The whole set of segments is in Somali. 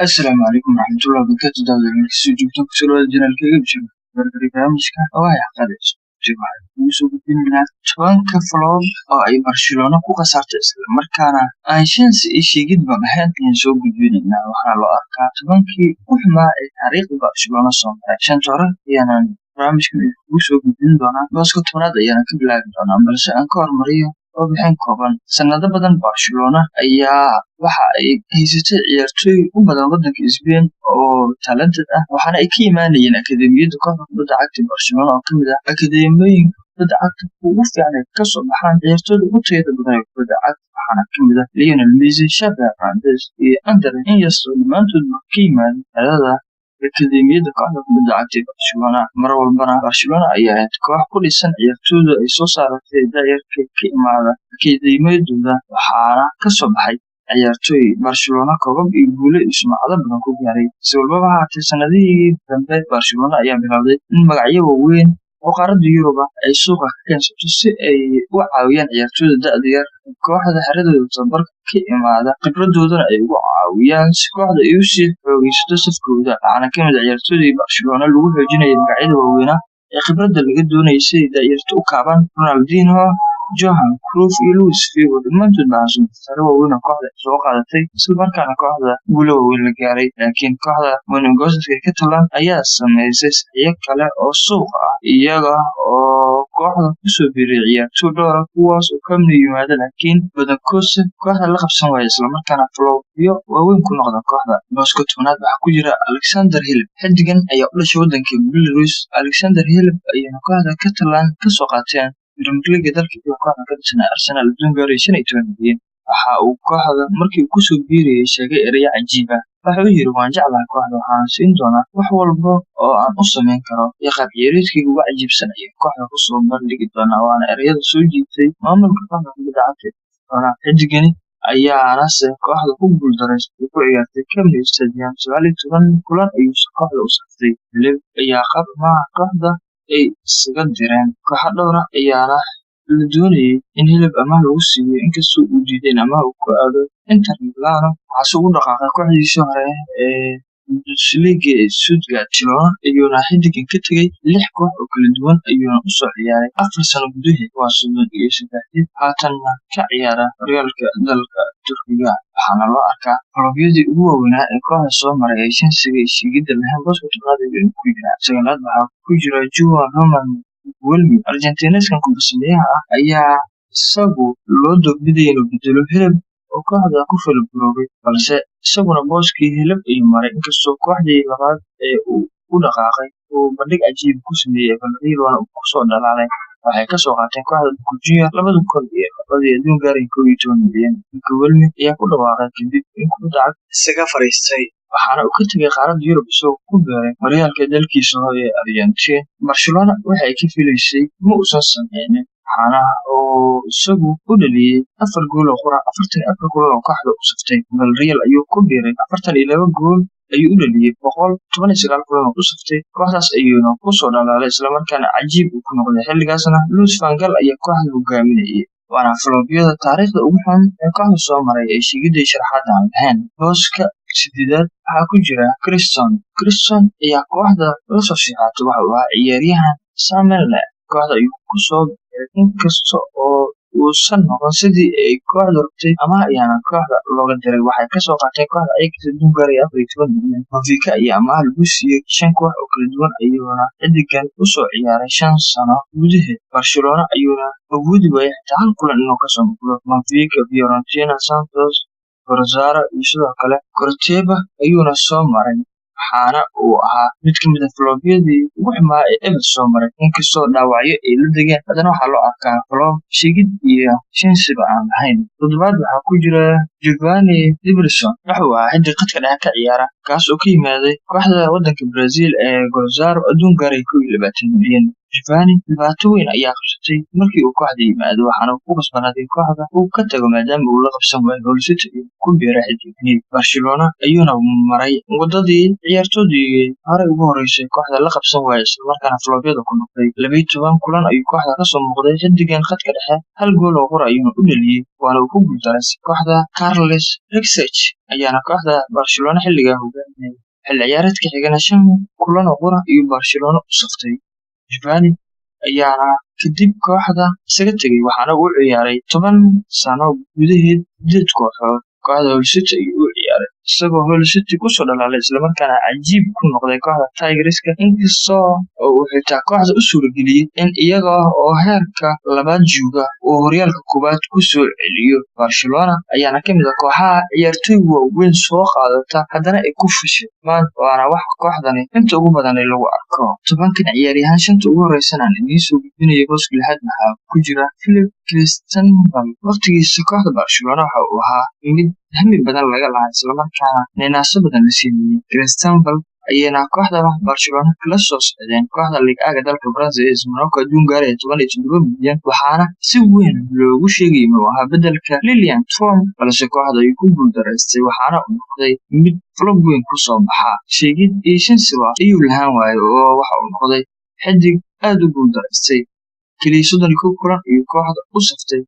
Asalaamu calaykum waraxmatullahi wabarakaatu. Daawadayaal, markasoo joogtaan, kusoo dhawaada channelkayga Bashir Barkari. Barnaamijka waa xaqadeys waxaan kugu soo gudbinaynaa 10-ka flop oo ay Barcelona ku khasaartay, isla markaana aan shansi iyo sheegidba lahayn ayaan soo gudbinaynaa. Waxaa loo arkaa 10-kii ugu xumaa ee taariikhda Barcelona soo maray. Shanta hore ayaanan barnaamijkan kugu soo gudbin doonaa, booska 10aad ayaana ka bilaabi doonaa, balse aan ka hormariyo warbixin kooban. Sanado badan Barcelona ayaa waxa ay haysatay ciyaartooy u badan wadanka Spain oo talented ah, waxaana ay ka imaanayeen akademiyadda kooxda kubadda cagta Barcelona, oo kamid ah akademiyooyinka kubadda cagta ugu fiican ay kasoo baxaan ciyaartooyda ugu tayada badan ee kubadda cagta. Waxaana kamid ah Lionel Messi, Xavi Hernandez iyo Andre Iniesta, oo dhammaantoodba ka yimaada xerada akademiyadda kooxda kubadda cagta ee Barcelona. Mar walbana Barcelona ayaa ahayd koox ku dhisan ciyaartooyda ay soo saaratay da'yarka ka imaada akademiyadooda, waxaana kasoo baxay ciyaartooy Barcelona koobab iyo guulo iyo sumcado badan ku gaaray. Si walbaba ha ahaatee, sanadihii dambe Barcelona ayaa bilowday in magacyo waaweyn oo qaaradda Yurub ah ay suuqa ka keensato si ay u caawiyaan ciyaartooyda da'da yar kooxda xeradooda tababarka ka imaada, khibradoodana ay ugu caawiyaan si kooxda ay usii xoogeysato safkooda. Waxaana kamid ah ciyaartooydii Barcelona lagu xoojinayay magacyada waaweynaa ee khibradda laga doonayay si ay da'yarta u kaabaan Ronaldinho, Johan Cruyff iyo Luis Figo. Dhammaantood baa sare waaweyn oo kooxda soo qaadatay, isla markaana kooxda guulo waaweyn la gaaray. Laakiin kooxda Monegasque ee Catalan ayaa sameysay saxiixyo kale oo suuqa ah, iyaga oo kooxda kusoo biiriyay ciyaartoy dhowr ah, kuwaas oo ka yimaada, laakiin badankoodse kooxda la qabsan waayay, isla markaana flopyo waaweyn ku noqda kooxda. Booska 10aad waxaa ku jira Alexander Hleb. Xiddigan ayaa u dhashay wadanka Belarus. Alexander Hleb ayayna kooxda Catalan kasoo qaateen Premier League dalka iyo kooxda ka tirsan Arsenal adduun gaaray 15 milyan. Waxa uu kooxda markii uu kusoo biirayay sheegay erayo cajiib ah. Waxa uu yiri: "Waan jeclahay kooxda, waxaana siin doonaa wax walba oo aan u samayn karo, iyo qaab ciyaareedkayga ugu cajiibsan ayaan kooxda kusoo bandhigi doonaa." Waana ereyada soo jiitay maamulka kooxda kubadda cagta ee Barcelona. Xiddigani ayaanase kooxda ku guuldareystay ku ciyaartay Camp Nou Stadium. 19 kulan ayuu kooxda u saftay. Hleb ayaa qaab amaah kooxda ay isaga direen. Kooxo dhowr ah ayaana la doonayay in Hleb amaah lagu siiyo, inkastoo uu diiday in amaah uu ku aado Inter Milano. Waxaase ugu dhaqaaqay kooxdiisii hore ee Bundesliga ee Stuttgart. Barcelona ayuuna xiddigan ka tagay, lix koox oo kala duwan ayuuna usoo ciyaaray 4 sano gudaheed. Waa 33 jir, haatanna ka ciyaara horyaalka dalka Turkiga. Waxaana loo arkaa flopyadii ugu waaweynaa ee kooxda soo maray ee shansiga iyo sheegidda lahayn. Booska 10aad ayuu ku jiraa. Sagaalaad waxaa ku jira Juan Roman Riquelme. Argentineskan kubadsameeyaha ah ayaa isagu loo doorbidayay inuu bedelo Hleb oo kooxda ku flopgaroobay, balse isaguna booskii Hleb ayuu maray, inkastoo kooxdii labaad ee uu u dhaqaaqay uu bandhig cajiib ku sameeyey. Villarreal waana uu kusoo dhalaalay. Waxay kasoo qaateen kooxda Boca Juniors 2002-dii adduun gaaray 11 milyan. Riquelme ayaa ku dhawaaqay kadib in kubadda cagta isaga fariistay, waxaana uu ka tagay qaaradda Yurub isagoo ku biiray horyaalka dalkiisa hooyo ee Argentina. Barcelona waxa ay ka filaysay ma uusan sameynin, waxaana uu isagu u dhaliyay afar gool oo qura 44 kulan oo kooxda u saftay. Villarreal ayuu ku biiray, 42 gool ayuu u dhaliyay 119 kulan oo u saftay kooxdaas ayuuna kusoo dhalaalay, islamarkaana cajiib uu ku noqday. Xilligaasna Louis van Gaal ayaa kooxda hogaaminayay. Waana flopyada taariikhda ugu xun ee kooxda soo maray ee sheegidda iyo sharaxaadda aan lahayn. Booska sideedaad waxaa ku jira Criston. Criston ayaa kooxda la soo siixatay. Waxa uu ahaa ciyaaryahan saameyn leh, kooxda ayuu kusoo biiray, inkasta oo uusan noqon sidii ay kooxdu rabtay. Amaah ayaana kooxda looga diray. Waxay kasoo qaateen kooxda Ajax adduun gaaraya 14 milyan. Benfica ayaa amaah lagu siiyay, shan koox oo kala duwan ayuuna xiddigan usoo ciyaaray 5 sano gudaheed. Barcelona ayuuna awoodi waayay xitaa hal kulan inuu kasoo muuqdo. Benfica, Fiorentina, Santos, Cruzeiro iyo sidoo kale Coritiba ayuuna soo maray, waxaana uu ahaa mid ka mid ah flopyadii ugu xumaa ee ever soo maray. Inkastoo dhaawacyo ay la degeen, haddana waxaa loo arkaa flop sheegid iyo shinsiba aan lahayn. Toddobaad waxaa ku jira Giovanni Diverson. Waxa uu ahaa xiddig khadka dhexe ka ciyaara, kaas oo ka yimaaday kooxda wadanka Brazil ee Cruzeiro adduun gaaray 21 milyan. Giovanni dhibaato weyn ayaa qabsatay markii uu kooxda yimaado, waxaana ku qasbanaaday in kooxda uu ka tago maadaama uu la qabsan waayo. Hull City ayuu ku biiray xiddigani, Barcelona ayuuna maray wadadii ciyaartoydii hore ugu horeysay kooxda la qabsan waayay, islamarkaana flopyada ku noqday. 12 kulan ayuu kooxda kasoo muuqday xiddigan khadka dhexe, hal gool oo qura ayuuna u dhaliyay, waana uu ku guuldareystay kooxda. Carles Rexach ayaana kooxda Barcelona xilligaa hogaaminayay. Xilli ciyaareedka xigana 5 kulan oo qura ayuu Barcelona u saftay. Giovanni ayaana kadib kooxda isaga tegay, waxaana uu ciyaaray 10 sano gudaheed sideed kooxood. Kooxda Hull City ayuu u ciyaaray, isagoo Hull City kusoo dhalaalay islamarkaana cajiib ku noqday kooxda Tigerska, inkastoo uu xitaa kooxda u suurageliyey in iyaga oo heerka labaad jooga uu horyaalka koowaad kusoo celiyo. Barcelona ayaana kamid ah kooxaha ciyaartoy waaweyn soo qaadata haddana ay ku fashilmaan, waana wax kooxdani inta ugu badan lagu arko. 10-kan ciyaaryahan shanta ugu horeysana aan idiin soo gudbinayo, booska lixaad waxaa ku jira Philipp Christanval. Waqtigiisa kooxda Barcelona waxa uu ahaa mid hami badan laga lahaa, islamarkaana ninaaso badan la siinayay. Christanval ayayna kooxda Barcelona kala soo socdeen kooxda Ligue 1 dalka Faransa ee Monaco adduun gaaraya 17 milyan, waxaana si weyn loogu sheegayay inuu ahaa bedelka Lilian Thuram, balse kooxda ayuu ku guuldareystay, waxaana uu noqday mid flop weyn kusoo baxa. Sheegid iyo shinsiba ayuu lahaan waayay oo waxa uu noqday xidig aad u guuldareystay. Kaliya 31 kulan ayuu kooxda u saftay.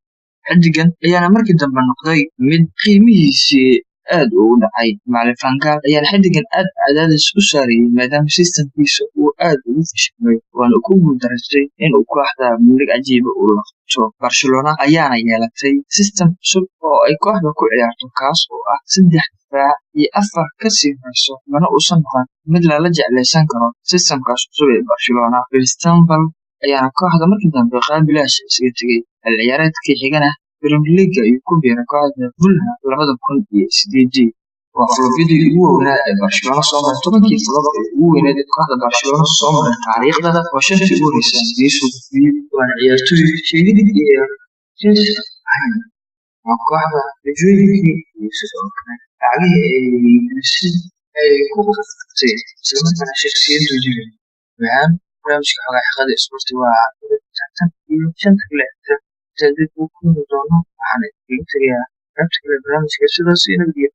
Xidigan ayaana markii dambe noqday mid qiimihiisii aad ugu dhacay. Macalin Van Gaal ayaana xidigan aad cadaadis u saarayay maadaama systemkiisa uu aad ugu fashilmay, waana ku guuldareystay in uu kooxda bandhig cajiiba uu la qabto. Barcelona ayaana yeelatay system cusub oo ay kooxda ku ciyaarto, kaas oo ah saddex difaac iyo afar kasii horeyso, mana uusan noqon mid lala jecleysan karo systemkaas cusub ee Barcelona. Christanval ayaana kooxda markii dambe qaab bilaash isaga tegay. Xilli ciyaareedkii xigana Premier League ayuu ku biiray kooxda Fulham 2008-dii. Waa flopyadii ugu waaweynaa ee Barcelona soo maray. 10-kii flop ee ugu weyneed ee kooxda Barcelona soo maray taariikhda waa shantii ugu horeysay aan idiin soo gudbiyey, waana ciyaartoy sheegid iyo jinsi ahayn. Waa kooxda rajooyinkii iyo sidoo kale lacagihii ay gelisay ay ku qasabtay, islamarkaana shakhsiyadoodii guud ahaan. Barnaamijka xogaha xaqiiqada isboorti waa tan iyo shanta kale inta dib ugu kulmi doono, waxaan idinkaga tegayaa qaybta kale barnaamijka. Sidaas iyo nabadgelyo.